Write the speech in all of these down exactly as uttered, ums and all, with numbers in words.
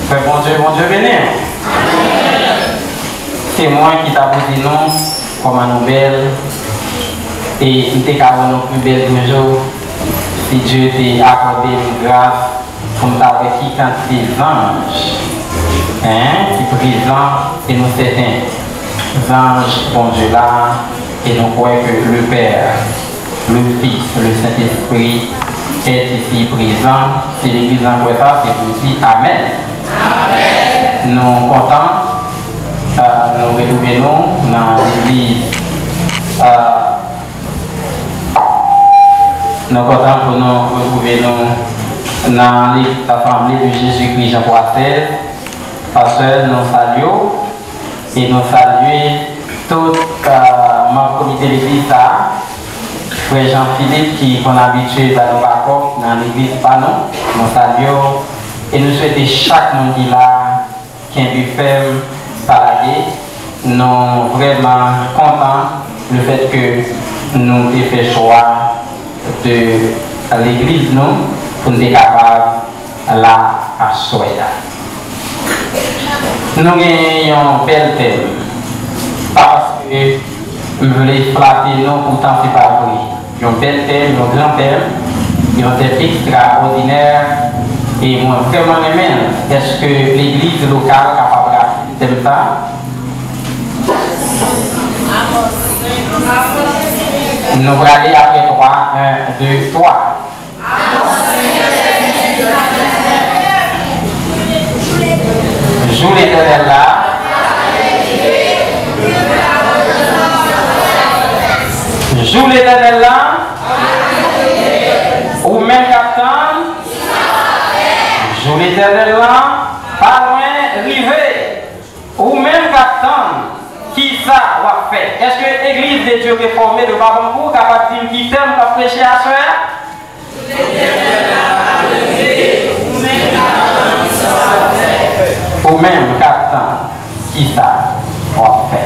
Frè Bondye, Bondye beni w. Se mwen ki ta pou di nou kòman nou bèl, e m te ka wè nou pi bèl toujou si Dye te akòde m gras pou m ta wè ki kantite zanj, en, ki prezan, e nou sèten zanj Bondye la, e nou kwè ke le Père, le Fils, le Saint-Esprit est ici présent. Si legliz lan kwè sa, se pou di amèn. Nou kontan, euh, nou retwouve nou nan legliz, euh, nou kontan pou nou retwouve nou nan legliz Assemblée de Jésus-Christ Jean Croix seize. Pastè, nou salye w e nou salye tout, euh, manm komite legliz sa a. Frè Jean Philippe ki konn abitye ba nou bakòp nan legliz pa nou, nou salye w e nou swete chak moun ki la kenbe fèm, pa lage. Nou vrèman kontan lefètke nou te fè chwa de legliz nou pou n te kapab la aswè a. Nou gen yon bèl tèm, pa paske m vle flate nou, poutan se pa vre. Yon bèl tèm, yon gran tèm, yon tèm ekstraòdinè, e mwen vrèman renmen l. Èske legliz lokal kapab raple tèm sa? Nou prale apre twa, en, de, twa. Jou Letènèl la. Jou Letènèl la. Ou menm k ap tann. Jou Letènèl la pa lwen rive. Ou menm k ap tann, kisa w ap fè? Èske Église de Dieu Réformée de Babankou kapab di m ki tèm k ap preche aswè a? Ou menm k ap tann, kisa w ap fè?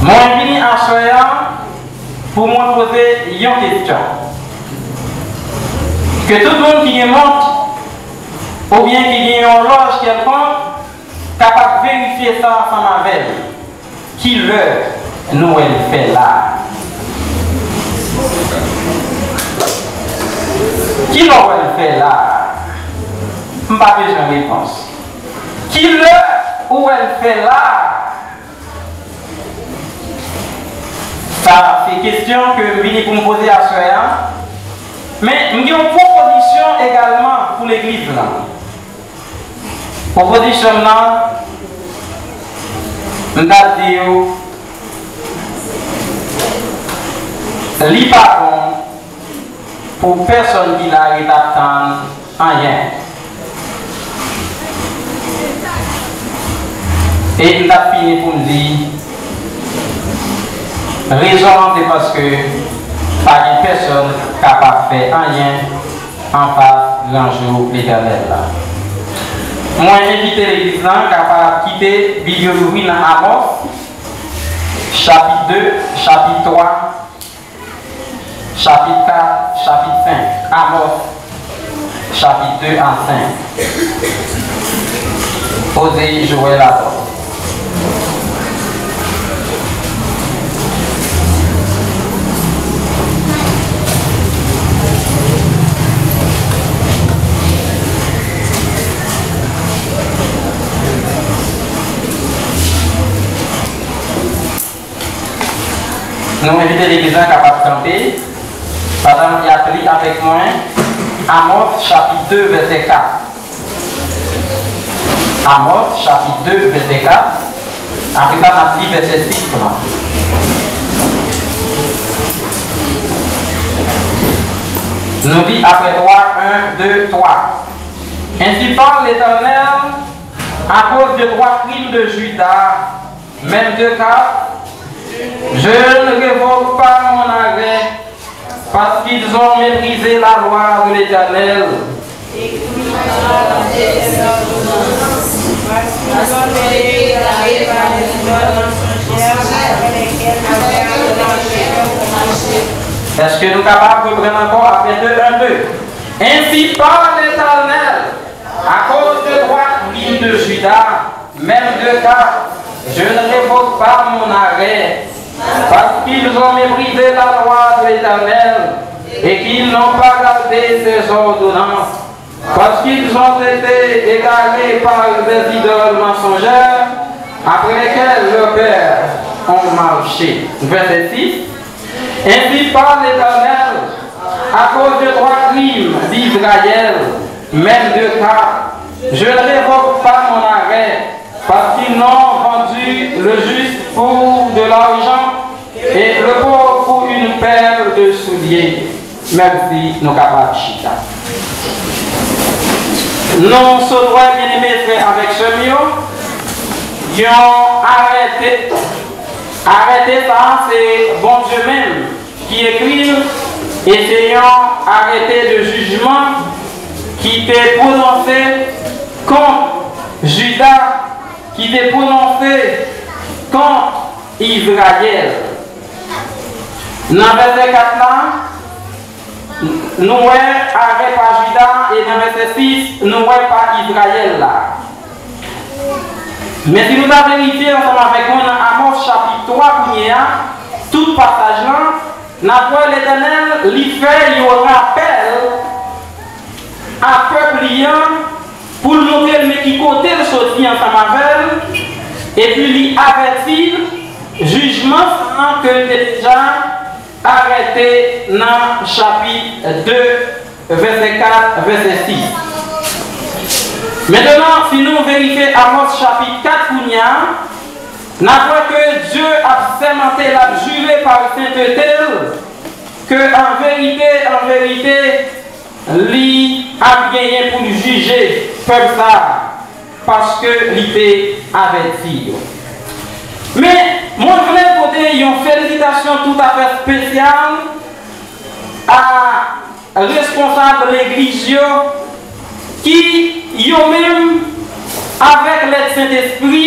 Mwen vini aswè a pou mwen poze yon kesyon. Ke tout moun ki gen mont oubyen ki gen yon òlòj kèlkonk kapab verifye sa ansanm avè m. Ki lè nou wè l fè la? Ki lè w wè l fè la? M pa bezwen repons. Ki lè ou wè l fè la? Sa se kesyon ke m vini pou m poze aswè a. Men, m gen yon pwopozisyon egalman pou legliz lan. Pwopozisyon m nan, m t ap di w, li pa bon pou pèsonn ki la ret ap tann anyen. E m t ap fini pou m di, rezon an se paske pa gen pèsonn k kapab fè anyen anfas gran jou Letènèl la. Mwen envite legliz lan kapab kite Bib yo louvri nan Amòs, chapit de, chapit twa, chapit kat, chapit senk. Amòs, chapit de a senk. Poze Jowèl atò. Nou envite legliz la kapab kanpe pandan y ap li avèk mwen Amòs chapit de vèsè kat. Amòs chapit de vèsè kat. Apre sa, n ap li vèsè sis la. Nou li apre twa, en, de, twa. Ainsi parle l'Éternel à cause de trois crimes de Juda, même de quatre, je ne révoque pas mon arrêt, parce qu'ils ont méprisé la loi de l'Éternel. Èske nou kapab reprann ankò apre de, en, de? Ainsi parle l'Éternel. Juda, même de cas, je ne révoque pas mon arrêt, parce qu'ils ont méprisé la loi de l'Éternel et qu'ils n'ont pas gardé ses ordonnances, parce qu'ils ont été égarés par des idoles mensongères après lesquelles leurs pères ont marché. Verset six. Ainsi parle l'Éternel, à cause de trois crimes d'Israël, même de cas, je ne révoque pas mon arrêt, parce qu'ils ont vendu le juste pour de l'argent et le pauvre pour une paire de souliers. Mèsi, nou kapab chita. Nou sot wè, byeneme frè avèk sè m yo, yon arète. Arète sa a, se Bondye menm ki ekri l, e se yon arète de jijman ki te pwononse kont Jida, ki te pwononse kont Izrayèl. Nan vèsè kat la, nou wè arèt pa Jida, e nan vèsè sis, nou wè pa Izrayèl la. Men si nou ta verifye ansanm avèk mwen nan Amòs chapit twa kounye a, tout pasaj lan, n ap wè Letènèl, li fè yon rapèl a pèp li an pou l montre l men ki kote l soti ansanm avè l, epi li avèti l jijman sa a ke l te deja arète nan chapit de, vèsè kat, vèsè sis. Mentnan, si nou verifye Amòs chapit kat kounye a, n ap wè ke Dye ap sèmante, l ap jire pa sentete l, ke an verite, an verite, li ap genyen pou l jije pèp sa a, paske li te avèti yo. Men, mwen vle pote yon felisitasyon toutafè espesyal a responsab legliz yo ki, yo menm, avèk lèd Sentespri,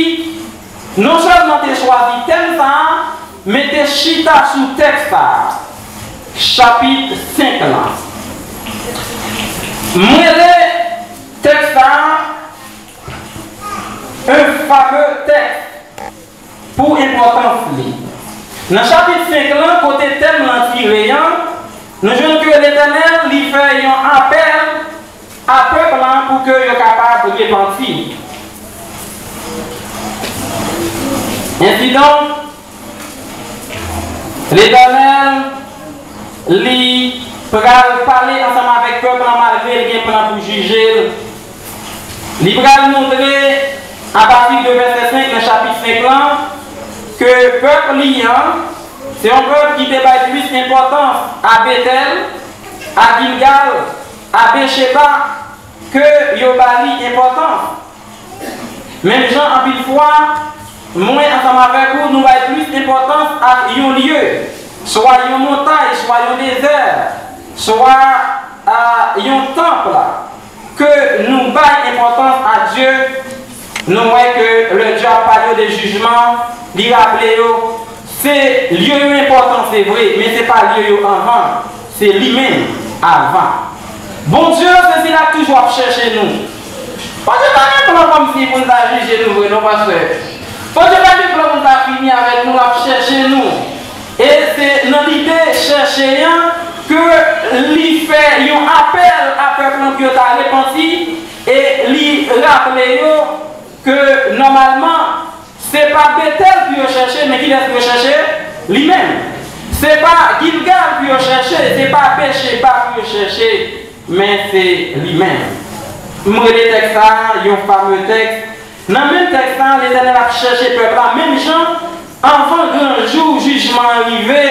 non sèlman te chwazi tèm sa a, men te chita sou tèks sa a, chapit senk lan. M rele tèks sa a un fameux texte pou enpòtans li. Nan chapit senk lan, kote tèm lan tire an, nou jwenn ke Letènèl, li fè yon apèl a pèp lan pou ke yo kapab repanti. Ensidonk, Letènèl, li pral pale ansanm avèk pèp lan, malgre l gen plan pou jije l. Li pral montre, apati de vèsè senk nan chapit senk lan, ke pèp li an, se yon pèp ki te bay plis enpòtans a Betèl, a Gilgal, a Becheba, ke yo ba li enpòtans. Menm jan anpil fwa, mwen ansanm avèk ou, nou bay plis enpòtans ak yon lye, swa yon montay, swa yon dezè, swa, a, yon tanp, ke nou bay enpòtans a Dye, nou wè ke lè Dye ap pale yo de jijman, li raple yo, se lye yo enpòtan, se vre, men se pa lye yo anvan, se li menm avan. Bondye, se sila k toujou ap chèche nou. Bondye pa gen plan kòmsi pou l ta jije nou vre, non, pastè. Bondye pa gen plan pou l ta fini avèk nou, l ap chèche nou. E se nan lide chèche an ke li fè yon apèl a pèp lan pou yo ta repanti, e li raple yo ke nòmalman, se pa Betèl pou yo chèche, men kilès pou yo chèche? Li menm. Se pa Gilgal pou yo chèche, se pa Becheba pou yo chèche, men se li menm. M rele tèks sa a yon fameux texte. Nan menm tèks sa a, Letènèl ap chèche pèp la, menm jan, anvan gran jou jijman an rive,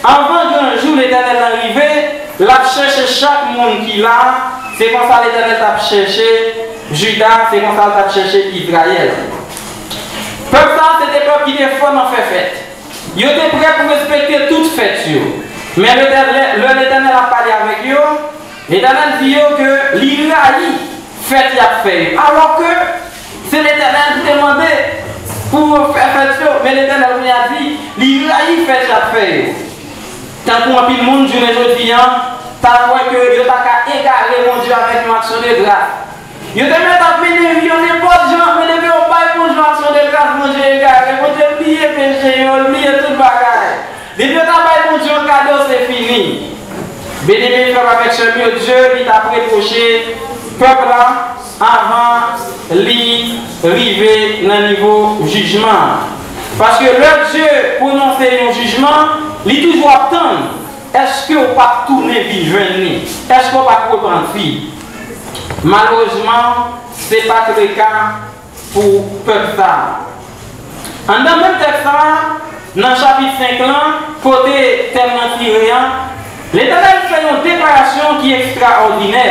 anvan gran jou Letènèl lan rive, l ap chèche chak moun ki la. Se konsa Letènèl t ap chèche Jida, se konsa l t ap chèche Izrayèl. Pèp sa a se te pèp ki te fò nan fè fèt. Yo te prè pou respekte tout fèt yo. Men Letènèl, lè Letènèl ap pale avèk yo, Letènèl di yo ke li rayi fèt y ap fè yo. Alòske se Letènèl ki te mande pou yo fè fèt yo, men Letènèl kounye a di li rayi fèt y ap fè yo. Tankou anpil moun, jounen jodi a, ta kwè ke yo ta ka egare Bondye avèk yon aksyon de gras. Yo te mèt ap mennen vi yo nenpòt jan, men depi yo peche yo, l bliye tout bagay. Depi yo ta bay Bondye yon kado, se fini. Byeneme frè m avèk sè m yo, Dye li t ap repwoche pèp la avan li rive nan nivo jijman an. Paske lè Dye pwononse yon jijman, li toujou ap tann. Èske w p ap tounen vin jwenn li? Èske w p ap repanti? Malerezman, se pa t le ka pou pèp sa a. Anndan menm tèks sa a, nan chapit senk lan, kote tèm nan tire an, Letènèl fè yon deklarasyon ki ekstraòdinè.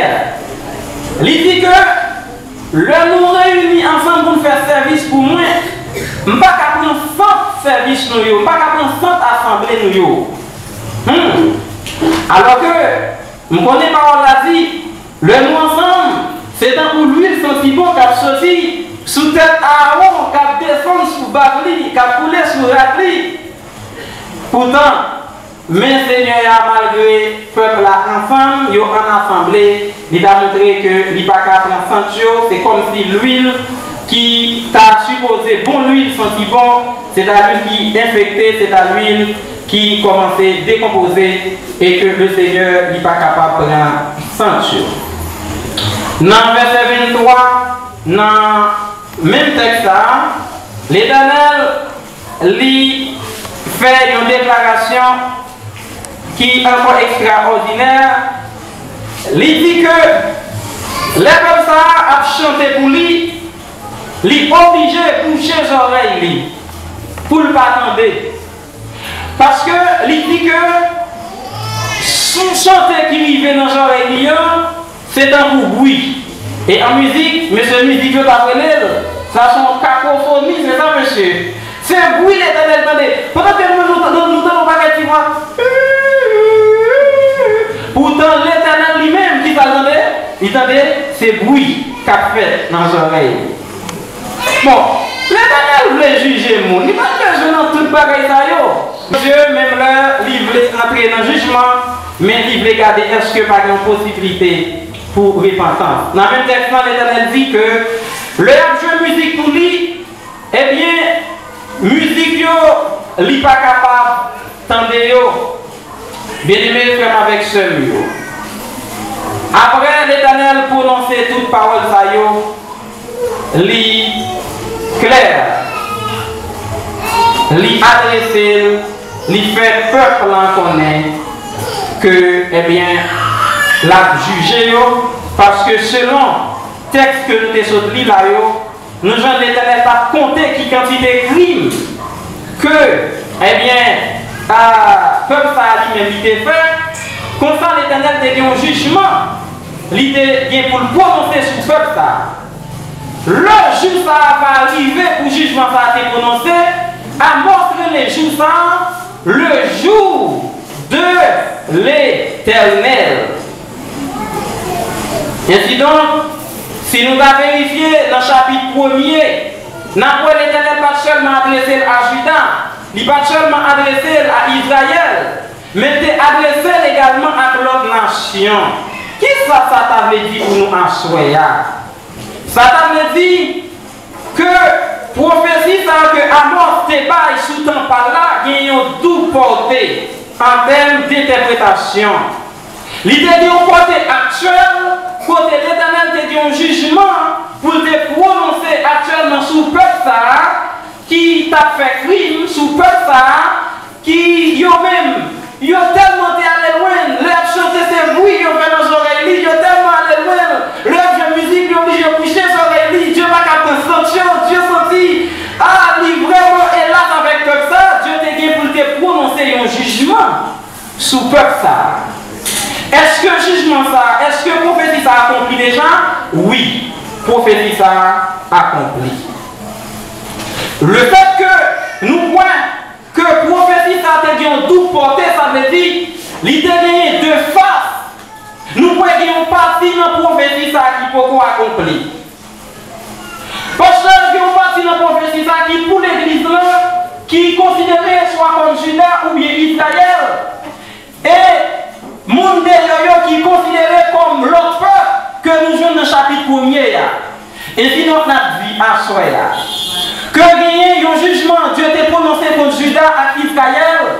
Li di ke lè nou reyini ansanm pou n fè sèvis pou mwen, m pa ka pran sant sèvis nou yo, m pa ka pran sant asanble nou yo. Hmm. Alò ke m konnen pawòl la di, lè nou ansanm, se tankou lwil santi bon k ap soti sou tèt Aawon, k ap desann sou bab li, k ap koule sou rad li. Poutan, men Senyè a, malgre pèp la ansanm, yo ann asanble, li ta montre ke li pa ka pran sant yo, se kòmsi lwil ki ta sipoze bon lwil santi bon, se ta lwil ki enfekte, se ta lwil ki kòmanse dekonpoze, e ke le Senyè li pa kapab pran sant yo. Nan vèsè venntwa, nan menm tèks sa a, Letènèl li fè yon deklarasyon ki ankò ekstraòdinè. Li di ke lè pèp sa a ap chante pou li, li oblije bouche zòrèy li pou l pa tande. Paske li di ke son chante ki rive nan zòrèy li an, se tankou bri. E an mizik, mesye mizik yo t ap rele l, sa se yon kakofoni, se sa, mesye? Se bri Letènèl tande. Pandan ke nou, nou, nou, nou tande yon pakèt ti vwa. Poutan, Letènèl li menm, ki sa l tande? Li tande, se bri k ap fèt nan zòrèy li. Bon, Letènèl vle jije moun. Li pa t bezwen nan tout bagay sa yo. Dye, menm lè li vle antre nan jijman, men li vle gade èske pa gen yon posiblite pou repantans. Nan menm tèks lan, Letènèl di ke lè y ap jwe mizik pou li, ebyen, mizik yo, li pa kapab tande yo. Byeneme frè m avèk sè m yo, apre Letènèl pwononse tout pawòl sa yo, li klè, li adrese l, li fè pèp lan konnen ke, ebyen, l ap jije yo, paske selon tèks ke nou te sot li la yo, nou jwenn Letènèl t ap konte ki kantite krim ke, ebyen, a, pèp sa a li menm li te fè. Konsa, Letènèl te gen yon jijman li te gen pou l pwononse sou pèp sa a. Lè jou sa a va rive pou jijman sa a te pwononse, Amòs rele jou sa a le jour de l'Éternel. Ensidonk, si nou ta verifye nan chapit premye, n ap wè Letènèl pa t sèlman adrese l a Jida, li pa t sèlman adrese l a Izrayèl, men l te adrese l egalman ak lòt nasyon. Kisa sa ta vle di pou nou aswè a? Sa ta vle di ke pwofesi sa a ke Amòs te bay sou tan pa l la gen yon doub pòte an tèm dentèpretasyon. Li te gen yon pòte aktyèl, kote Letènèl te gen yon jijman pou l te pwononse aktyèlman sou pèp sa a ki t ap fè krim, sou pèp sa a ki yo menm, yo tèlman te ale lwen, lè y ap chante se bri yo fè nan zòrèy li, yo tèlman ale lwen, lè y ap jwe mizik yo oblije bouche zòrèy li, Dye pa ka pran sant yo, Dye santi, a, li vrèman elas avèk pèp sa, Dye te gen pou l te pwononse yon jijman sou pèp sa. Èske jijman sa, èske pwofesi sa akonpli deja? Wi, pwofesi sa akonpli. Lefètke nou kwè ke pwofesi sa a te gen yon doub pòte, sa vle di, li te genyen de fas. Nou kwè gen yon pati nan pwofesi sa a ki poko akonpli. Paske gen yon pati nan pwofesi sa a ki pou legliz lan, ki konsidere swa kòm Jida oubyen Izrayèl, e moun deyò yo ki konsidere kòm lòt pèp ke nou jwenn nan chapit premye a. Ensidonk, n ap di aswè a ke genyen Yon jijman Dye te pwononse kont Jida ak Izrayèl,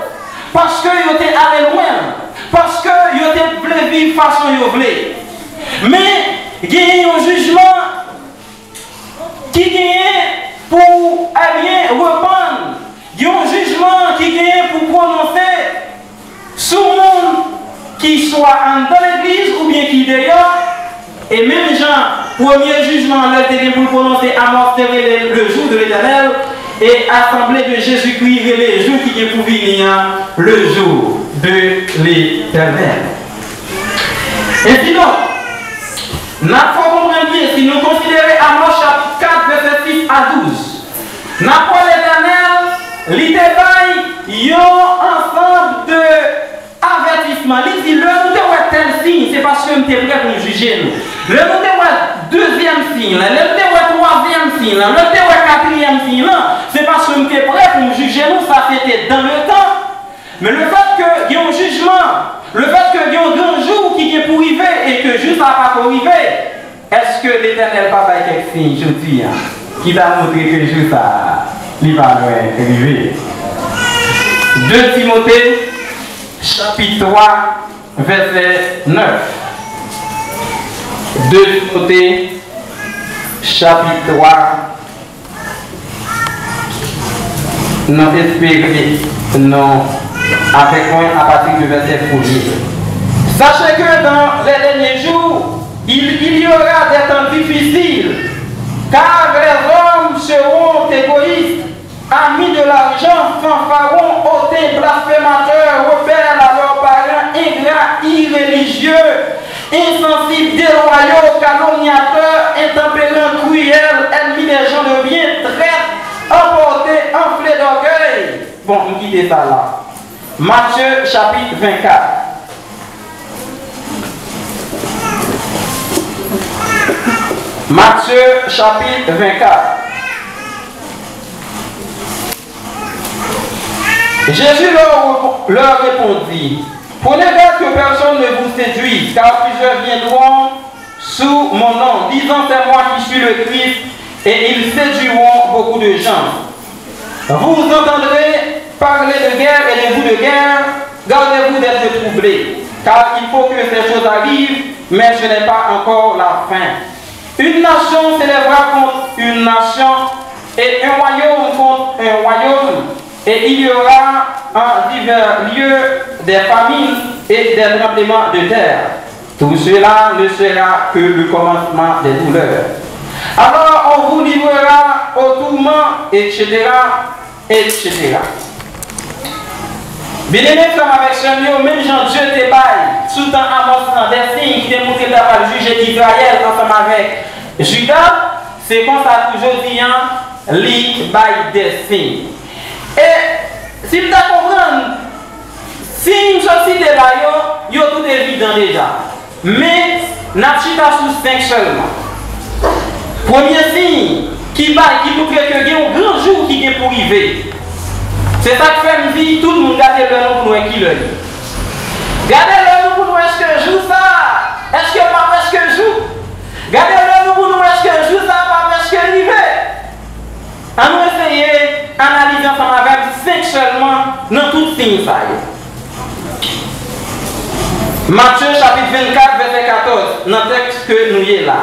paske yo te ale lwen l, paske yo te vle viv fason yo vle. Men, genyen yon jijman ki genyen pou, ebyen, repann. Gen yon jijman ki genyen pou pwononse sou moun ki swa anndan legliz oubyen ki deyò. E menm jan, premye jijman an, lè l te gen pou l pwononse, Amòs te rele l le jour de l'Éternel, e Assemblée de Jésus-Christ rele jou ki gen pou vini an, le jour de l'Éternel. Ensidonk, n ap fè w konprann byen, si nou konsidere Amòs chapit kat, vèsè sis a douz, n ap wè Letènèl, li te bay yon ansanm de avètisman. Li di, lè nou te wè tèl siy, se paske m te prè pou m jije nou. Lè nou te wè dezyèm siy lan, lè nou te wè twazyèm siy lan, lè nou te wè katriyèm siy lan, se paske m te prè pou m jije nou. Sa se te dans le temps. Men lefètke gen yon jijman, lefètke gen yon gran jou ki gen pou rive e ke jou sa a pako rive, èske Letènèl pa bay kèk siy jodi a ki ta montre ke jou sa a, li pa lwen rive? De Timote, chapit twa, vèsè nèf. De Timote, chapit twa, nou espere nou avèk mwen apati de vèsè premye. Sachez que dans les derniers jours, il, il y aura des temps difficiles, car les hommes seront égoïstes, amis de l'argent, fanfarons, hautains, blasphémateurs, rebelles à leurs parents, ingrats, irréligieux, insensibles, déloyaux, calomniateurs, intempérants, cruels, ennemis des gens de bien, traîtres, emportés, enflés d'orgueil. Bon, m kite sa la. Matye chapit vennkat. Matye chapit vennkat. Jésus leur, leur répondit, prenez garde que personne ne vous séduise, car plusieurs viendront sous mon nom, disant, c'est moi qui suis le Christ, et ils séduiront beaucoup de gens. Vous entendrez parler de guerre et de coups de guerre, gardez-vous d'être troublés, car il faut que ces choses arrivent, mais ce n'est pas encore la fin. Une nation s'élèvera contre une nation, et un royaume contre un royaume, et il y aura en divers lieux des famines et des tremblements de terre. Tout cela ne sera que le commencement des douleurs. Alors on vous livrera au tourment, et cetera, et cetera. Byeneme frè m avèk sè m yo, menm jan Dye te bay sou tan Amòs lan de siy ki te montre l ta pral jije Izrayèl ansanm avèk Jida, se konsa tou jodi a, li bay de siy. E si m ta konprann, siy m sot site la yo, yo tout evidan deja. Men, n ap chita sou senk sèlman. Premye siy ki bay, ki montre ke gen yon gran jou ki gen pou rive. Se sa k fè m di tout moun gade lè nou pou n wè ki lè l ye. Gade lè nou pou n wè èske jou sa a, èske l pa prèske jou. Gade lè nou pou n wè èske jou sa a pa prèske rive. Ann nou eseye analize ansanm avè m senk sèlman nan tout siy sa yo. Matye chapit vennkat, vèsè katòz, nan tèks ke nou ye la.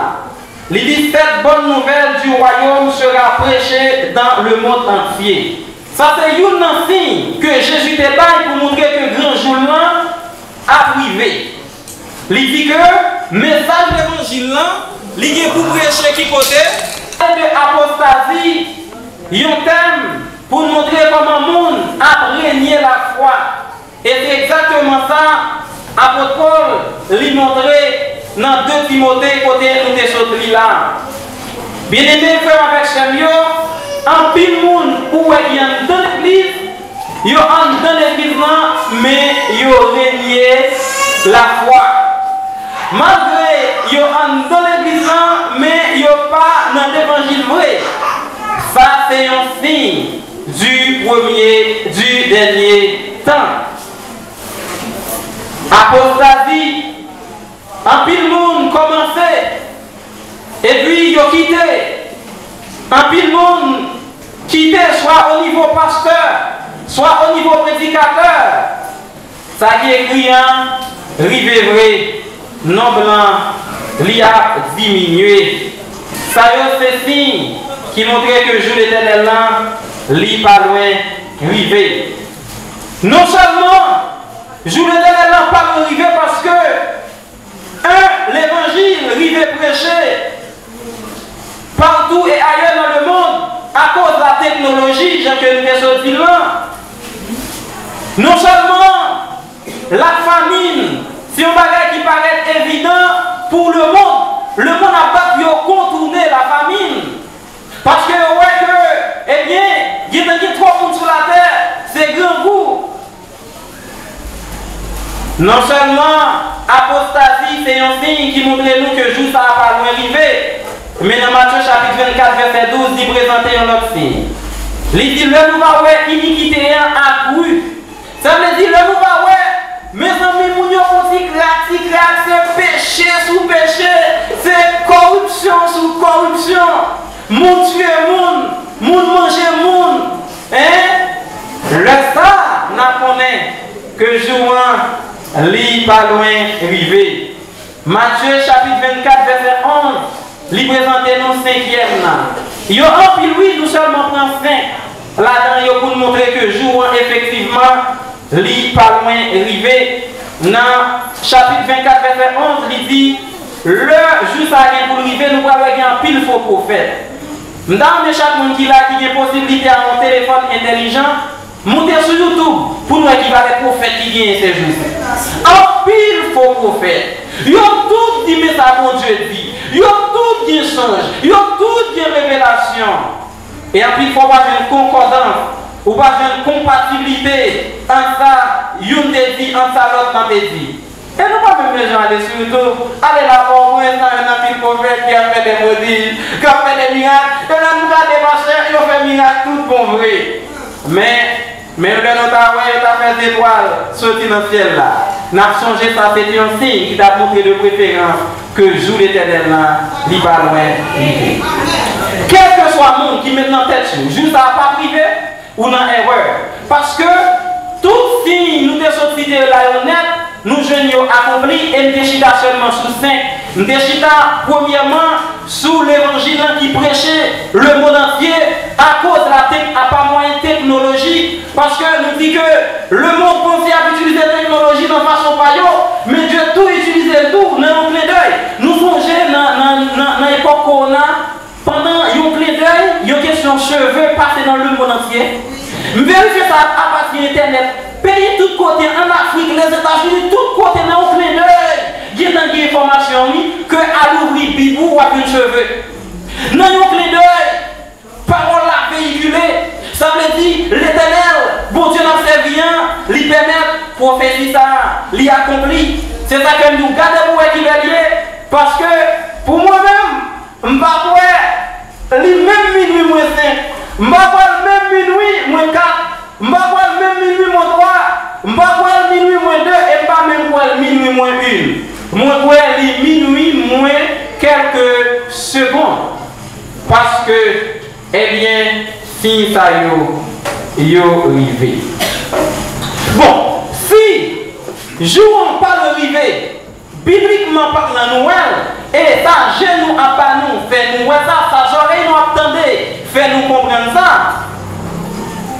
Li di, cette bonne nouvelle du royaume sera prêchée dans le monde entier. Sa se youn nan siy ke Jezi te bay pou montre ke gran jou l lan ap rive. Li di ke mesaj levanjil lan, li gen pou preche ki kote? De apostazi, yon tèm pou n montre kòman moun ap renye lafwa. E se egzakteman sa apot Pòl li montre nan de Timote kote nou te sot li la. Byeneme frè m avèk sè m yo, anpil moun ou wè ki anndan legliz, yo anndan legliz lan, men yo renye lafwa. Malgre yo anndan legliz lan, men yo pa nan levanjil vre. Sa se yon siy du premier, du dernier temps. Apostazi, anpil moun kòmanse, epi yo kite. Anpil moun Kite swa o nivo pastè, swa o nivo predikatè, sa ki ekri an rive vre, nonb lan li ap diminye. Sa yo se siy ki montre ke jou Letènèl lan li pa lwen rive. Non sèlman jou Letènèl lan pa lwen rive paske, en, levanjil rive preche partou e ayè nan lemonn akoz la teknoloji, jan ke nou te sot di l lan. Non sèlman la famin se yon bagay ki parèt evidan pou lemonn, lemonn ap bat pou yo kontounen la famin, paske yo wè ke, ebyen, gentan gen twòp moun sou latè, se grangou. Non sèlman apostazi se yon siy ki montre nou ke jou sa a pa lwen rive, men nan Matye chapit vennkat vèsè douz, li prezante yon lòt siy. Li di, lè nou va wè inikite an akri, sa vle di lè nou va wè, mezanmi, moun yo fon ti krak, ti krak, se peche sou peche, se kòripsyon sou kòripsyon, moun tiye moun, moun manje moun, en, lè sa a, n a konnen ke jou an, li pa lwen rive. Matye chapit vennkat vèsè onz, li prezante nou senkyèm nan. Yo anpil wi, nou sèlman pran senk ladan yo pou n montre ke jou an efektivman, li pa lwen rive. Nan chapit vennkat vèsè onz, li di, lè jou sa a gen pou l rive, nou pral wè gen anpil fo pwofèt. M ta renmen chak moun ki la ki gen posiblite a yon telefòn entèlijan, moute sou YouTube pou n wè ki valè pwofèt ki genyen sèjousi. Anpil fo pwofèt. Yo tout di men sa Bondye di. Yo tout gen sonj. Yo tout gen revelasyon. E anpil fwa w pa jwenn konkòdans, ou pa jwenn konpatiblite ant sa youn te di, ant sa lòt lan te di. E nou pa menm bezwen ale sou YouTube, ale la, ou wè sa, jwenn anpil pwofèt ki ap fè de pwodij, k ap fè de mirak. E lè nou gade pastè, yo fè mirak tout bon vre. Men, men lè nou ta wè, yo ta fè zetwal soti nan syèl la. N ap sonje sa, se te yon siy ki t ap montre de preferans ke jou Letènèl lan, li pa lwen rive. Kèlkeswa moun ki met nan tèt yo, jou sa a p ap rive, ou nan erè. Paske tout siy nou te sot site yo la yo nèt, nou jwenn yo akonpli, e m te chita sèlman sou senk. M te chita, premyèman, sou levanjil lan ki preche lemonn antye akoz la tek-, a pa mwayen teknoloji. Paske nou di ke lemonn panse ap itilize teknoloji nan fason pa yo, men Dye tou itilize l tou nan yon klendèy. Nou sonje nan, nan, nan, nan epòk kowona, pandan yon klendèy, yon kesyon cheve pase nan lemonn antye. M verifye sa apati entènèt. Peyi tout kote, ann Afrik, Lèzetazini, tout kote nan yon klendèy, gentan gen enfòmasyon, wi, ke al ouvri Bib ou, w ap jwenn cheve. Nan yon klendèy, pawòl la veyikile. Sa vle di, Letènèl, Bondye n ap sèvi an, li pèmèt pwofesi sa a, li akonpli. Se sa ke m di w, gade pou w wè kilè l ye, paske pou mwen menm, m pa kwè li menm minwi mwens senk. M pa kwè l menm minwi mwens kat. M pa kwè l menm minwi mwens twa. M pa kwè l minwi mwens de. E m pa menm kwè l minwi mwens en. Mwen kwè li minwi mwens kèlke segonn. Paske, ebyen, siy sa yo, yo rive. Bon, si jou an pa lwen rive, biblikman palan, nou wè l, e sa je nou ap ba nou fè nou wè sa, sa zòrèy nou ap tande fè nou konprann sa,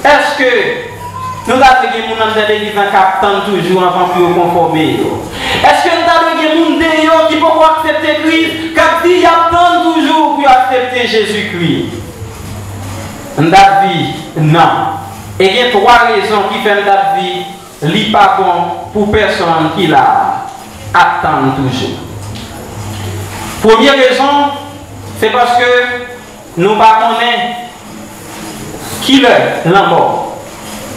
èske nou ta dwe gen moun anndan legliz lan k ap tann toujou anvan pou yo konfòme yo? Èske nou ta dwe gen moun deyò ki poko aksepte Kris, k ap di y ap tann toujou pou yo aksepte Jezikri? M t ap di non. E gen twa rezon ki fè m t ap di li pa bon pou pèsonn ki la a ap tann toujou. Premye rezon, se paske nou pa konnen kilè lanmò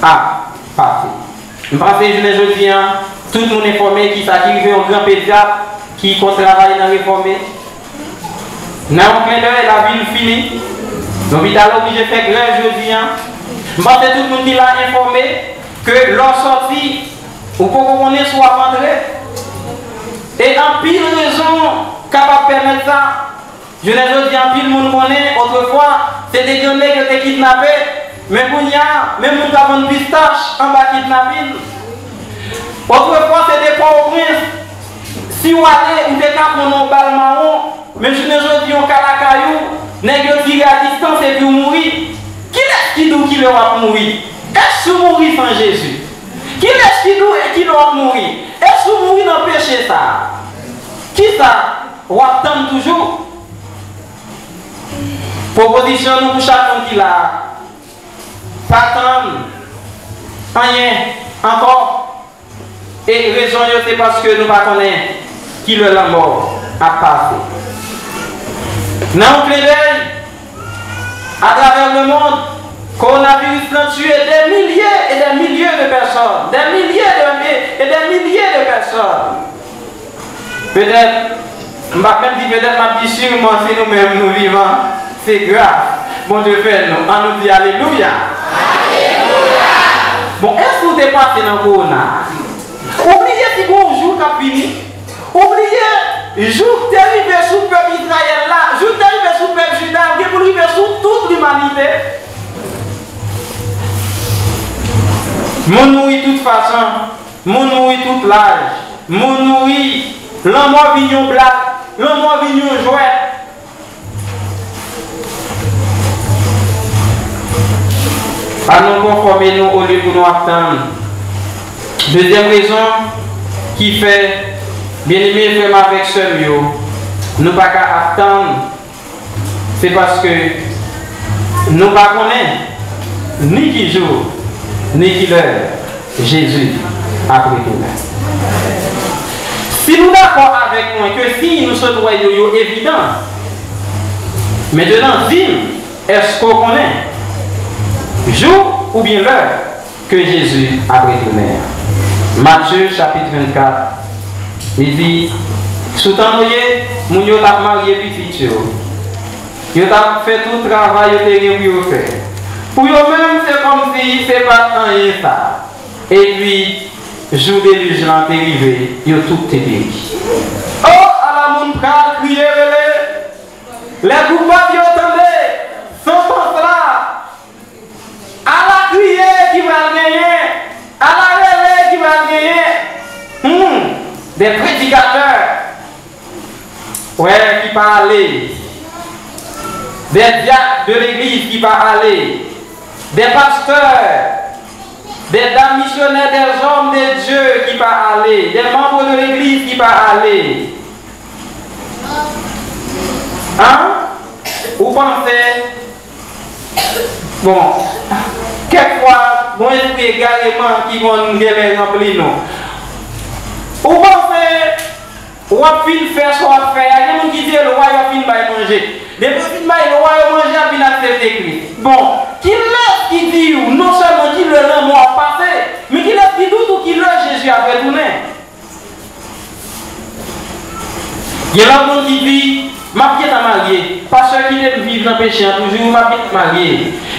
ap pase. M panse jounen jodi a, tout moun enfòme ki sa ki rive yon gran pedyat ki konn travay nan refòme. Nan yon klendèy, lavi l fini. Lopital oblije fè grèv jodi a. M panse tout moun ki la enfòme ke lè w sòti, ou poko konnen si w ap antre. E anpil rezon kapab pèmèt sa. Jounen jodi a, anpil moun konnen, otrefwa, Se te gran nèg yo te kidnape, men kounye a, menm moun k ap vann pistach anba kidnapin. Otrefwa, se te Pòtoprens. Si w ale, ou te ka pran yon bal mawon, men jounen jodi, yon ka lakay ou, nèg yo tire a distans epi w mouri. Kilès ki di w kilè w ap mouri? Èske w mouri san Jezi? Kilès ki di w kilè w ap mouri? Èske w mouri nan peche sa a? Kisa w ap tann toujou? Pwopozisyon nou pou chak moun ki la a, pa tann anyen ankò. E rezon yo, se paske nou pa konnen kilè lanmò ap pase. Nan yon klendèy, atravè lemonn, kowonaviris lan tiye des milliers et des milliers de personnes, des milliers de, et des milliers de personnes. Petèt, m p ap menm di petèt, m ap di siman, si nou menm nou vivan, se gras Bondye fè nou. Ann nou di alelouya. Bon, èske w te pase nan kowona? Ou bliye si gon jou k ap vini? Ou bliye jou k te rive sou pèp Izrayèl la, jou k te rive sou pèp Jida, gen pou l rive sou tout limanite? Moun mouri tout fason. Moun mouri tout laj. Moun mouri, lanmò vin yon blag, lanmò vin yon jwèt. Ann nou konfòme nou olye pou nou ap tann. Dezyèm rezon ki fè, byeneme frè m avèk sè m yo, nou pa ka ap tann, se paske nou pa konnen ni ki jou, ni ki lè Jezi ap retounen. Si nou dakò avèk mwen ke siy nou sot wè yo, yo evidan, mentenan, di m, èske w konnen jou oubyen lè ke Jezi ap retounen an? Matye chapit vennkat, li di, sou tan Noye, moun yo t ap marye pitit yo. Yo t ap fè tout travay yo te gen pou yo fè. Pou yo menm, se kòmsi se pa t anyen sa. Epi, jou delij lan te rive, yo tout te peri. O, ala moun pral kriye rele! Lè koupab yo tande santans la, ala kriye ki pral genyen, ala rele ki pral genyen. Hmm, des prédicateurs, frè ki pa ale, des diacres de l'église ki pa ale, des pasteurs, des dames missionnaires, des hommes de Dieu ki pa ale, des membres de l'église ki pa ale. An? Ou panse, bon, kèk fwa, gon espri egareman ki konn genlè ranpli nou. Ou panse w ap fin fè sa w ap fè a, gen moun ki di e lwa yo ap fin bay manje. Depi yo fin bay lwa yo manje, y ap vin aksepte Kris. Bon, kilès ki di w non sèlman kilè lanmò ap pase, men kilès ki di w tou kilè Jezi ap retounen? Gen lòt moun ki di, m ap gentan marye. Pastè kite m viv nan peche an toujou, m ap gentan marye.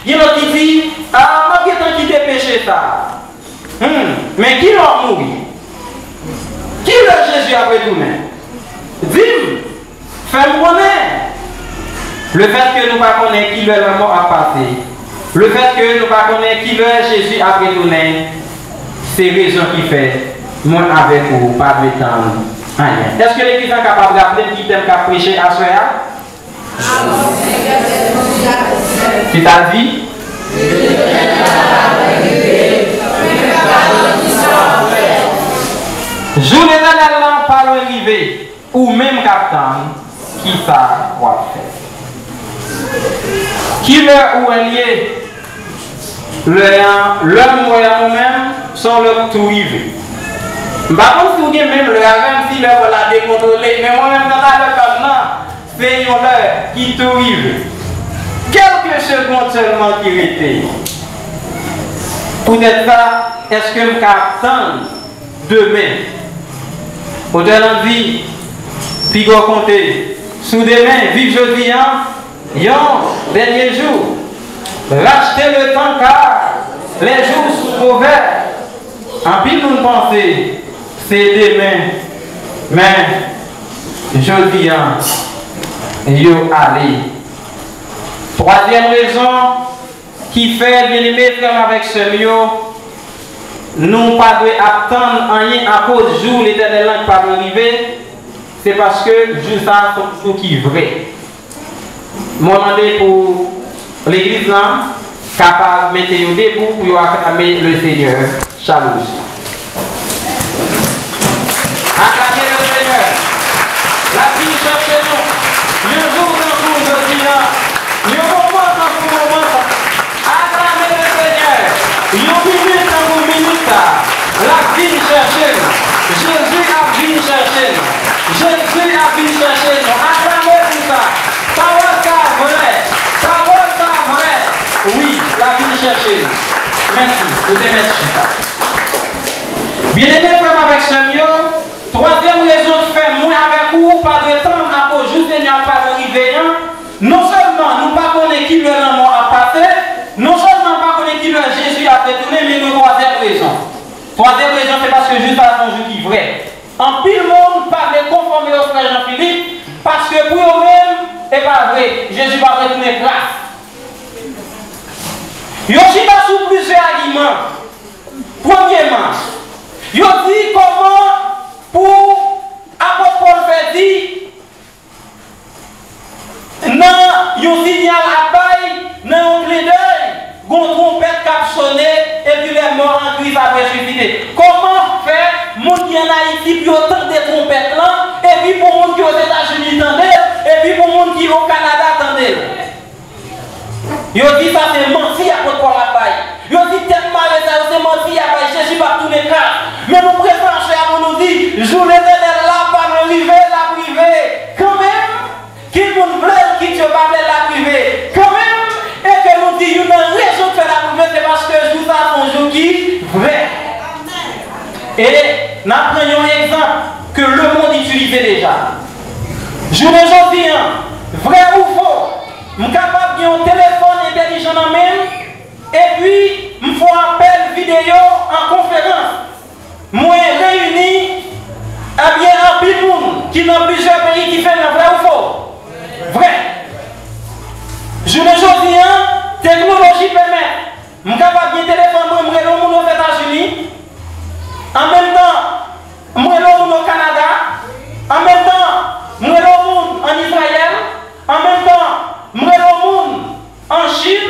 Gen lòt ki di, a, m ap gentan kite peche sa a. Hmm, men kilè w ap mouri? Kilè Jezi ap retounen? Di m, fè m konnen. Lefètke nou pa konnen kilè lanmò ap pase, lefètke nou pa konnen kilè Jezi ap retounen, se rezon ki fè mwen avèk ou pa dwe tann anyen. Èske legliz la kapab raple m ki tèm k ap preche aswè a? Ki sa l di? Jou Letènèl lan pa lwen rive. Ou menm k ap tann, kisa w ap fè? Kilè ou wè l ye? Lè an, lè m wè an mwen menm, se yon lè k tou rive. M pa konn si w gen menm lè avè m, si lè w la dekontwole, men mwen menm nan talè pa m nan, se yon lè ki tou rive. Kèlke segonn sèlman ki rete. Poutèt sa, èske m ka ap tann demen? Otè lan di, piga w konte sou demen, viv jodi an, yon dènye jou. Racheter le temps car les jours sont mauvais. Anpil moun panse se demen, men jodi an, yo ale. Twazyèm rezon ki fè, byeneme frè m avèk sè m yo, nou pa dwe ap tann anyen akoz jou Letènèl lan pa dwe rive, se paske jou sa a se yon jou ki vrè. Mwen mande pou legliz lan kapab mete yo debou pou yo aklame le Senyè. Shalom. Aklame le Senyè. L ap vin chèche nou. Yon jou tankou jodi a, yon moman tankou moman sa. Aklame le Senyè. Yon minit tankou minit sa. L ap vin chèche n. Jezi ap vin chèche n. Jezi ap vin chèche nou. Aklame pou sa. Pawòl sa vrè. Pawòl sa vrè. Wi, l ap vin chèche nou. Mèsi. Ou te mèt chita. Byeneme frè m avèk sè m yo, twazyèm rezon ki fè mwen avèk ou pa dwe tann akoz jou Senyè a pa dwe rive an, non sèlman nou pa konnen ki lè lanmò ap pase, non sèlman nou pa konnen ki lè Jezi ap retounen, men gen yon twazyèm rezon. Twazyèm rezon, se paske jou sa a se yon jou ki vrè. Anpil moun pa vle konfòme yo frè Jean Philippe, paske pou yo menm, e pa vre, Jezi p ap retounen kras. Yo chita sou plizyè agiman. Premyeman, yo di kòman pou apot Pòl fè di, nan yon sinyal ap bay, nan yon klendèy, gon twonpèt k ap sone, epi lè mò an Kris ap resisite. Kòman fè moun ki ann Ayiti pou yo tande twonpèt lan, epi pou moun ki Ozetazini tande l, epi pou moun ki o Kanada tande l? Yo di sa se manti apot Pòl ap bay. Yo di tèt mare sa yo se manti y ap bay. Jezi p ap tounen kras. Men nou prezan aswè a pou nou di, jou Letènèl la pa dwe rive, l ap rive kanmenm. Kit moun vle l, kit yo pa vle l, l ap rive kanmenm. E ke nou di youn nan rezon k fè l ap rive, se paske jou sa a se yon jou ki vrè. E n ap pran yon egzanp ke lemonn itilize deja. Jounen jodi a, vrè ou fo, m kapab gen yon telefòn entèlijan nan men m, epi m fè yon apèl videyo an konferans. Mwen reyini, ebyen, anpil moun ki nan plizyè peyi diferan, vrè ou fo? Vrè. Jounen jodi a, teknoloji pèmèt m kapab gen telefòn mwen, m rele yon moun Ozetazini. An menm tan, m rele yon moun o Kanada. An menm tan, m rele yon moun ann Izrayèl. An menm tan, m rele yon moun an Chin.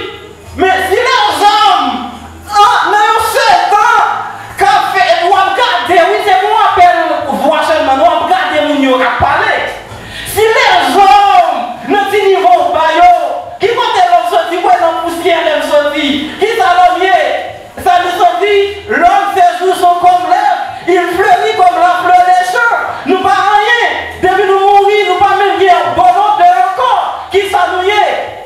Men si lèzòm, an, nan yon sèl tan, k ap fè, w ap gade, wi, se pou yon apèl vwa sèlman, w ap gade moun yo ap pale. Si lèzòm, nan ti nivo ba yo, ki kote lòm soti, mwen nan pousyè lè m soti, ki sa lòm ye? Sa nou soti, l'homme ses jours sont comme l'herbe, il fleurit comme la fleur des champs. Nou pa anyen. Depi nou mouri, nou pa menm gen yon bon odè ankò. Ki sa nou ye?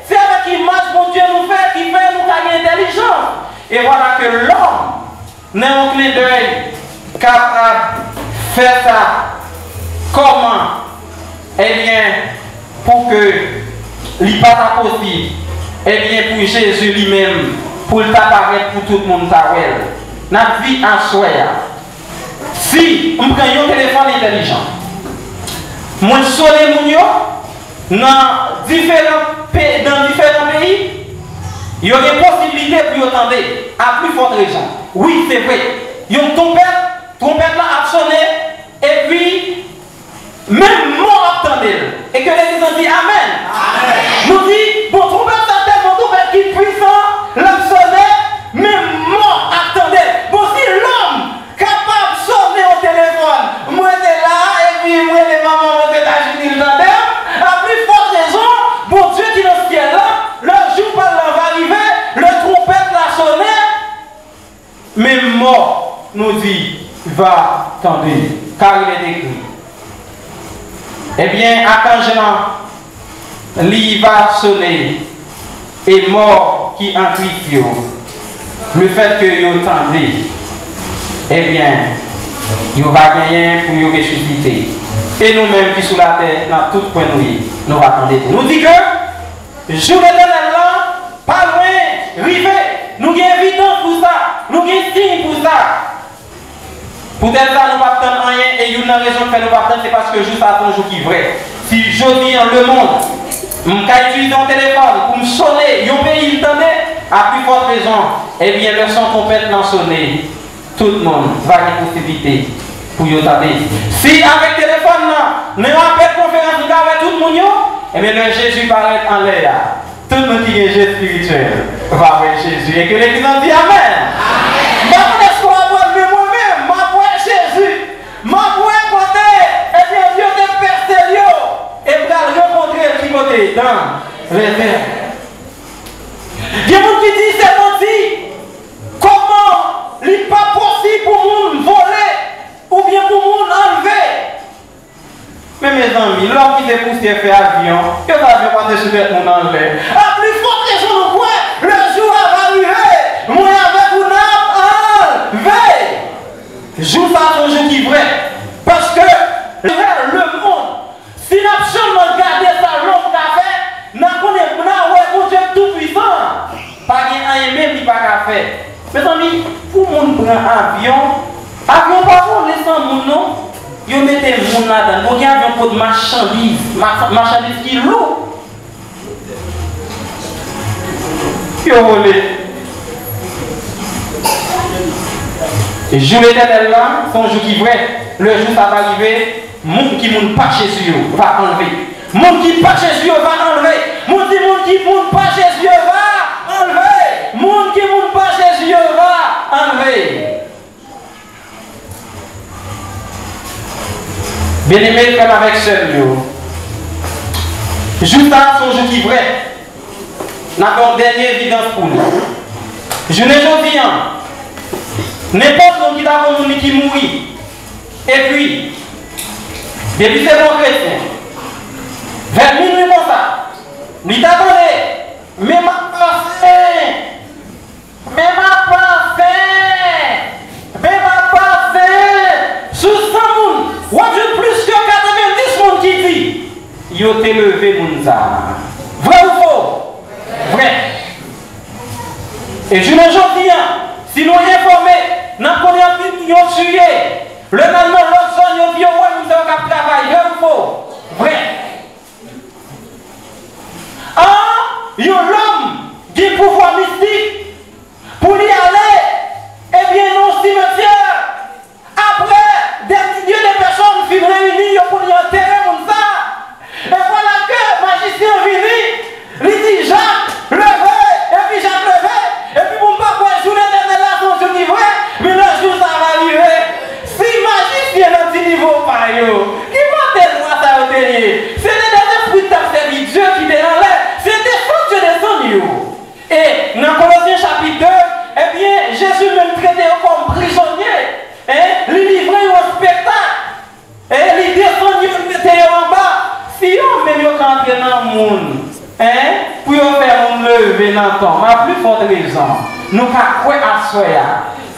Se avèk imaj Bondye nou fè ki fè nou ka gen entèlijans. E vwala ke lòm, nan yon klendèy, kapab fè sa. Kòman? Ebyen, pou ke li pa ta posib, ebyen, pou Jezi li menm, pou l ta parèt pou tout moun ta wè l. N ap di aswè a, si m pran yon telefòn entèlijan, mwen sone moun yo nan diferan pe-, nan diferan peyi, yo gen posiblite pou yo tande, a pli fòt rezon. Wi, se vre. Yon twonpèt, twonpèt la ap sone, epi menm mò ap tande l. E ke legliz lan di amèn. Amèn. Nou di, bon, twonpèt sa tèlman twonpèt ki pwisan, l ap sone, menm mò ap tande l. Bon, si lòm kapab sone yon telefòn, mwen te la, epi mwen rele manman mwen Ozetazini, l tande m, a pli fòt rezon, Bondye ki nan syèl la, lè jou pa l la va rive, lè twonpèt la sone, menm mò, nou di, va tande. Car il est écrit. Ebyen, akanj lan, li va sone, e mò ki an Kris yo, lefètke yo tande, ebyen, yo va genyen pou yo resisite. E nou menm ki sou latè, nan tout kwen nou ye, nou va tande tou. Nou di ke jou Letènèl lan pa lwen rive. Nou gen evidans pou sa. Nou gen siy pou sa. Poutèt sa, nou p ap tann anyen, e youn nan rezon k fè nou p ap tann, se paske jou sa a se yon jou ki vrè. Si jodi a, lemonn, M ka itilize yon telefòn pou m sone yon peyi m tande, a pli fòt rezon, ebyen, lè son twonpèt lan sone, tout moun va gen posiblite pou yo tande. Si avèk telefòn nan, nan yon apèl konferans, nou ka wè tout moun yo, ebyen, lè Jezi parèt anlè a, tout moun ki gen je espirityèl va wè Jezi. E ke legliz lan di amèn. M pa konn èske w ap wè l, men mwen menm, m ap wè Jezi. M ap wè kote, ebyen, yo te pèse l yo, e m pral rankontre l ki kote? Dan lèzè. Gen moun ki di se manti. Kòman li pa posib pou moun vole oubyen pou moun anlve? Men mezanmi, lòm ki te pousyè fè avyon, yo ta avyon pase sou tèt moun anlè. A pli fòt rezon nou kwè, le jour va arriver, mwen avèk ou n ap anlve. Jou sa a se yon jou ki vrè. Paske le monde, si n ap sèlman gade sa lòm ka fè, n a konnen, n a wè Bondye Toupwisan an pa gen anyen menm li pa ka fè. Mezanmi, pou moun pran avyon, avyon pa vole san moun non. Yo mete moun ladan l. Bon, gen avyon kot machandiz, ma- machandiz ki lou. Yo vole. Jou Letènèl la, se yon jou ki vrè. Le jou sa va rive, moun ki moun pa Jezi yo va anlve. Moun ki pa Jezi yo va anlve. Moun di moun ki moun pa Jezi yo va anlve. Moun ki moun pa Jezi yo va anlve. Byeneme, frè m avèk sè m yo, jou sa a se yon jou ki vrè. N ap ba w dènye evidans pou li. Jounen jodi a, nenpòt moun ki ta konn moun li ki mouri, epi, depi se bon kretyen, vè minwi konsa, li ta tande, men m ap pase, men m ap pase, men m ap pase sou san moun, w ap jwenn plis ke katrevenndis moun ki di yo te leve moun sa a. Vrè ou fo? Vrè. E jounen jodi a, si nou enfòme, n ap konnen anpil moun yo tiye. Lè n al nan lòt zòn, yo di yo wè moun sa yo k ap travay. Vrè ou fo? Vrè. An, yon lòm gen pouvwa mistik pou li ale, ebyen, nan yon simetyè, apre dè milye de pèsòn fin reyini, yo pou li antere moun sa. E vwala ke majisyen an vini, li di, Jak, leve, epi Jak leve, epi pou m pa kwè jou Letènèl la se yon jou ki vrè, men lè jou sa va rive, si majisyen nan ti nivo pa yo, ki kote lwa sa yo te ye? Se te de lespri k t ap sèvi Dye ki te anlè, se desann Dye desann yo. E nan Kolosyen chapit de, ebyen, Jezi menm trete yo kòm prizonye. En, li livre yo an espektak. E li desann yo, li mete yo anba. Si yo menm yo ka antre nan moun, en, pou yo fè moun leve nan tonm, a pli fòt rezon, nou ka kwè aswè a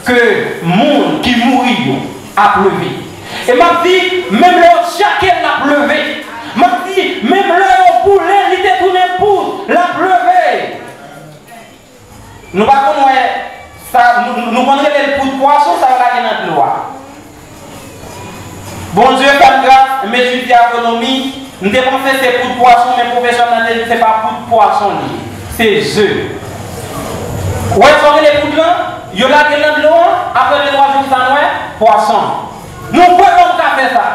ke moun ki mouri yo ap leve. E m ap di, menm lè yo tchake l, l ap leve. M ap di, menm lè yo boule l, li te tounen poud, l ap leve. Nou pa konn wè sa, nou, nou konn rele l poud pwason, sa yo lage nan dlo a. Bondye fè m gras, m etidye agronomi, m te panse se poud pwason, men pwofesè m nan te di se pa poud pwason li ye, se ze. Ou wè sa yo rele poud lan? Yo lage l nan dlo a, apre de twa jou, kisa nou wè? Pwason. Nou kwè lòm ka fè sa.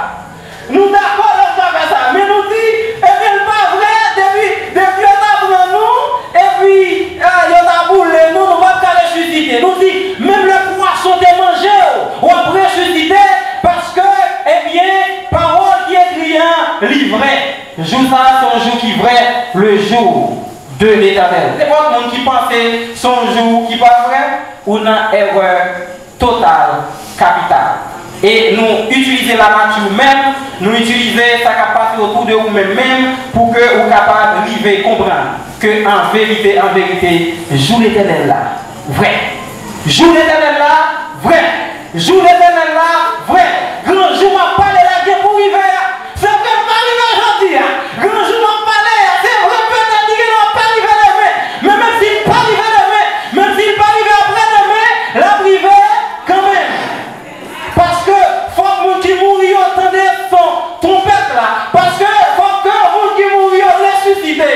Nou dakò lòm ka fè sa, men nou di, ebyen, l pa vre, depi, depi yo ta pran nou, epi, eh, yo ta boule nou, nou p ap ka resisite. Nou di, menm lè pwason te manje w, w ap resisite, paske, ebyen, pawòl ki ekri an, li vrè. Jou sa a, se yon jou ki vrè, le jour de l'Éternel. Nenpòt moun ki panse se yon jou ki pa vrè, ou nan erè total, kapital. E nou itilize lamati menm, nou itilize sa k ap pase otou de ou menm menm pou ke ou kapab rive konprann ke an verite, an verite, jou Letènèl la vrè. Jou Letènèl la vrè. Jou Letènèl la vrè. Gran jou m ap pale la gen pou rive a. Se vre, l pa rive jodi a. Gran jou m ap pale a, se vre, petèt li gen dwa pa rive demen. Men menm si l pa rive demen, menm si l pa rive apre demen, l ap rive kanmenm. Paske fòk moun ki mouri yo tande son twonpèt la. Paske fòk ke moun ki mouri yo resisite.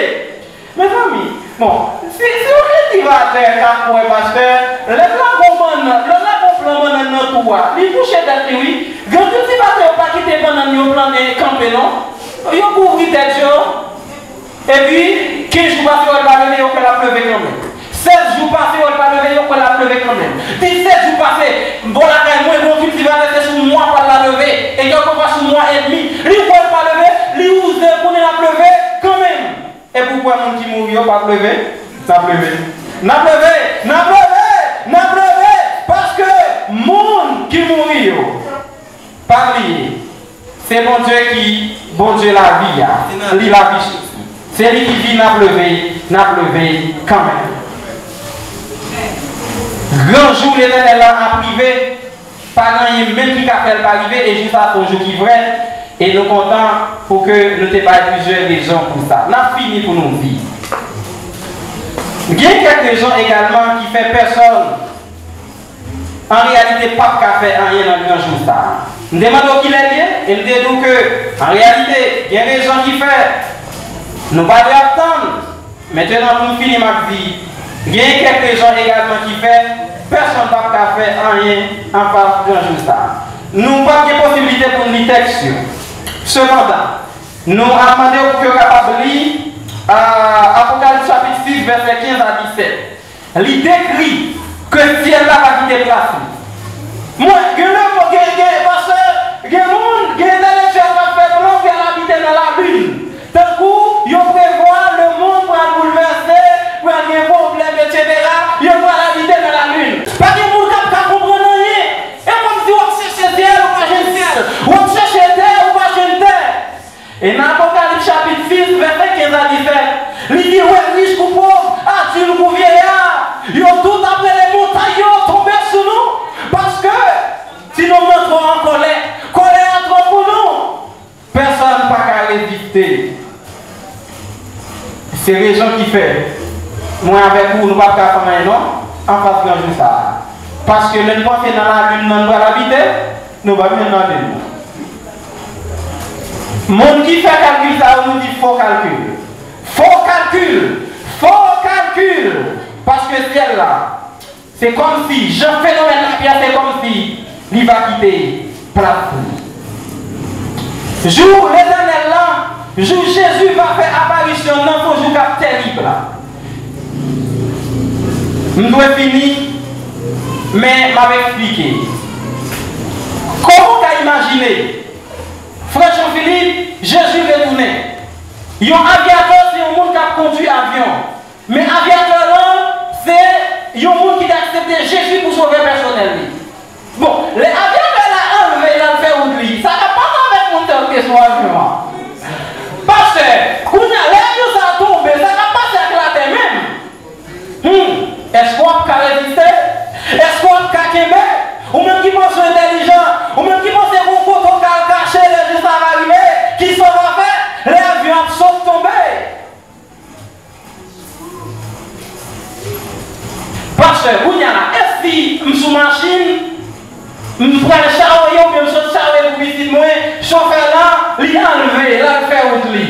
Bon, si, si yon kiltivatè ka kwè, pastè, lè l lage yon bannann, lè l lage yon plan bannann nan twou a, li touche tèt li, wi. Gran kiltivatè yo pa kite bannann yo plannen kanpe, non. Yo kouvri tèt yo. Epi, kenz jou pase, yo wè l pa leve, yo kwè l ap leve kanmenm. Sèz jou pase, yo wè l pa leve, yo kwè l ap leve kanmenm. Disèt jou pase, bò lakay mwen, gen yon kiltivatè, se sou mwa pral la leve. E kèlkefwa sou mwa edmi, li kwè l pa leve, li wouze, kounye a l ap leve kanmenm. Epi w kwè moun ki mouri yo p ap leve? N ap leve. N ap leve! N ap leve! N ap leve! Paske moun ki mouri yo, pa bliye, se Bondye ki Bondye lavi a. Li lavi. Se li ki di n ap leve, n ap leve kanmenm. Gran jou Letènèl la ap rive. Pa gen anyen menm ki ka fè l pa rive, e jou sa a se yon jou ki vrè, e nou kontan pou ke nou te bay plizyè rezon pou sa. N ap fini pou nou di, gen kèk rezon egalman ki fè pèsòn, an reyalite, p ap ka fè anyen nan gran jou sa a. M te mande w kilè l ye, e m te di w ke, an reyalite, gen rezon ki fè nou pa dwe ap tann. Mentenan, pou m fini, m ap di, gen kèk rezon egalman ki fè pèsonn p ap ka fè anyen anfas gran jou sa a. Nou p ap gen posiblite pou n li tèks yo. Sepandan, nou ap mande w pou ke w kapab li, a, Apokalips chapit sis, vèsè kenz a disèt. Li dekri ke syèl la va kite plas li. Mwen, gen lè, gen, gen, pastè, gen moun, gen entèlektyèl k ap fè plan pou y al abite nan lalin. Tankou yo prevwa lemonn pral boulvèse, pral gen pwoblèm, etsetera, yo pral abite nan lalin. Pa gen moun k ap ka konprann anyen. E kòmsi w ap chèche syèl, ou pa jwenn syèl. W ap chèche tè, ou pa jwenn tè. E nan Apokalips chapit sis, vèsè kenz a disèt, li di, wè, rich kou pòv, adil kou vyeya, yo tout ap rele montay yo tonbe sou nou, paske ti nonm nan twò an kòlè, kòlè a twò pou nou. Pèsonn pa ka reziste. Se rezon ki fè mwen avèk ou, nou p ap ka fè anyen non, anfas gran jou sa a. Paske lè n panse nan lalin nan nou pral abite, nou p ap jwenn lalin non. Moun ki fè kalkil sa yo, nou di fo kalkil. Fo kalkil! Fo kalkil! Paske syèl la, se kòmsi, jan fenomèn lapyè, se kòmsi li va kite plas li. Jou Letènèl la, jou Jezi va fè aparisyon nan, se yon jou k ap tèrib la. M dwe fini, men m ap eksplike. Kòman w ka imajine, frè Jean Philippe, Jezi retounen? Yon avyatè se yon moun k ap kondui avyon. Men avyatè lan, se yon moun ki te aksepte Jezi pou sovè pèsonèl li. Bon, lè avyatè la anlve, l al fè wout li, sa k ap pase avèk moun sa yo ki te sou avyon an? Pastè, kounye a, lè avyon sa a tonbe, sa k ap pase ak latè menm? Hmm, èske w ap ka reziste? Èske w ap ka kenbe? Ou menm ki panse w entèlijan, ou menm ki panse gen yon kote w ka al kache lè jou sa a va rive, kisa w va fè lè avyon ap sot tonbe? Pastè, kounye a la, èske si m sou machin, m pral chawoye oubyen m sot chawoye pou pitit mwen, chofè la, li anlve, l al fè wout li?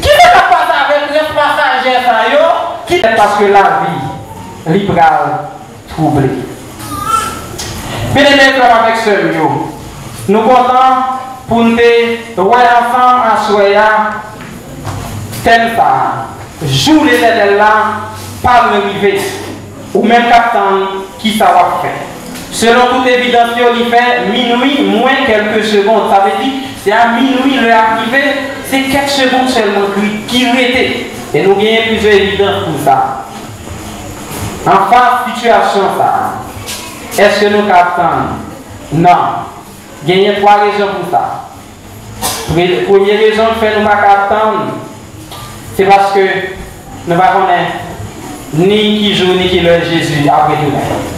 Kisa k ap pase avèk rès pasaje sa yo ki... Paske lavi, li pral twouble. Byeneme frè m avèk sè m yo, nou kontan pou n te wè ansanm aswè a tèm sa a, jou Letènèl la pa lwen rive. Ou menm k ap tann, kisa w ap fè? Selon tout evidans yo, li fè minwi mwen kèlke segond. Sa vle di, se a minwi lè a ap rive, se kèk segond sèlman ki, ki rete. E nou genyen plizyè evidans pou sa. Anfas sitiyasyon sa a, èske nou ka ap tann? Non. Genyen twa rezon pou sa. Pre-, premye rezon k fè nou pa ka ap tann, se paske nou pa konnen ni ki jou ni ki lè Jezi ap retounen.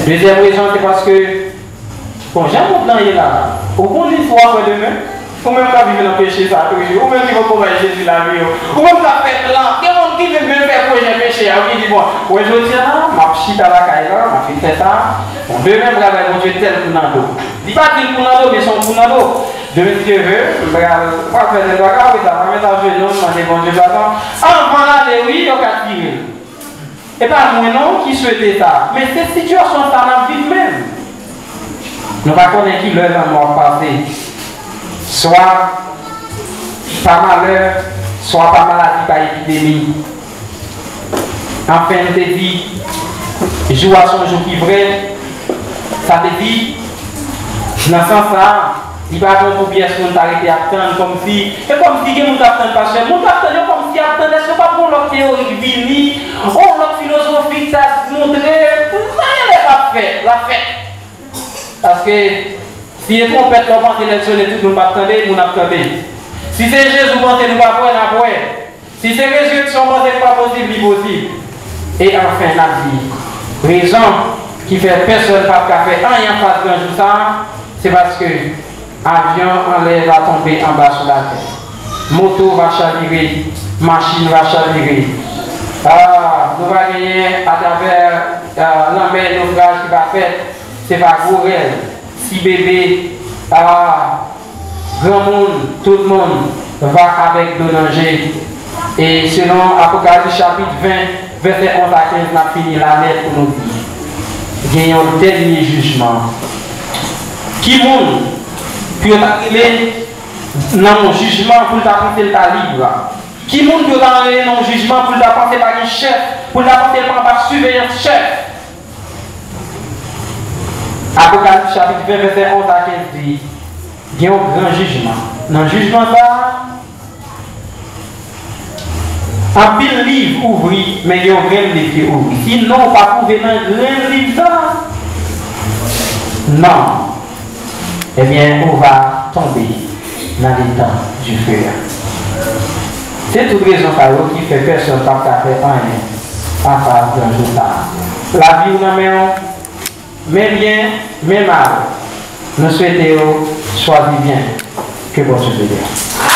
Dezyèm rezon, se paske, bon, jan mond lan ye la, ou konn si w ap wè demen? Ou menm k ap viv nan peche sa a toujou, ou menm ki poko bay Jezi lavi w, ou menm k ap fè plan, gen moun ki vin menm fè pwojè peche a, ou ki di, bon, wè jodi a, m ap chita lakay la, m ap fin fè sa, bon, demen m pral bay Bondye tèl kou nan do. Li pa di l kou nan do, men se yon kou nan do. Demen si Dye ve, m pral, m pral fè de bagay, wi, sa, mwen mete ajenou, m mande Bondye padon. Anvan l ale, wi, yo ka tire l. E pa mwen non ki swete sa, men se sitiyasyon sa n ap viv menm. Nou pa konnen ki lè lanmò ap pase, swa pa malè, swa pa maladi, pa epidemi. Anfen, nou te di, jou a se yon jou ki vrè. Sa vle di, nan sans sa a, li pa bon pou pyès moun ta rete ap tann kòmsi, e kòmsi gen moun k ap tann pastè. Moun k ap tann yo kòmsi ap tann, èske pa t gon lòt teyori k vini, yon lòt filozofi k ta montre, sa genlè p ap fèt, l ap fèt. Paske si e twonpèt la w panse lè l sone tout moun p ap tande, moun ap tande. Si se Jezi w panse nou p ap wè, n ap wè. Si se rezireksyon w panse k pa posib, li posib. E anfen, n ap di, rezon ki fè pèsonn p ap ka fè anyen anfas gran jou sa a, se paske avyon anlè va tonbe anba sou latè. Moto va chavire, machin va chavire. Ah, nou va genyen atravè, ah, lanmè nofraj ki va fèt, se pa gwo rèl, ti bebe, ah, granmoun, tout moun va avèk do nan je. E selon Apokalips chapit ven, vèsè onz a kenz, n ap fini la nèt pou nou di, gen yon dènye jijman. Ki moun pou yo ta rele nan yon jijman pou l ta panse l ta lib? Ki moun pou yo ta rele nan yon jijman pou l ta panse pa gen chèf, pou l ta panse l pa anba siveyans chèf? Apokalips chapit ven, vèsè onz a kenz di, gen yon gran jijman. Nan jijman sa a, anpil liv ouvri, men gen yon grenn liv ki ouvri. Si non w pa twouve nan grenn liv sa a, non. Ebyen, ou va tonbe nan letan dife a. Se tout rezon sa yo ki fè pèsonn p ap ka fè anyen anfas gran jou sa a. Lavi w nan men w, men byen, men mal. Nou swete w chwazi byen. Ke Bondye beni w.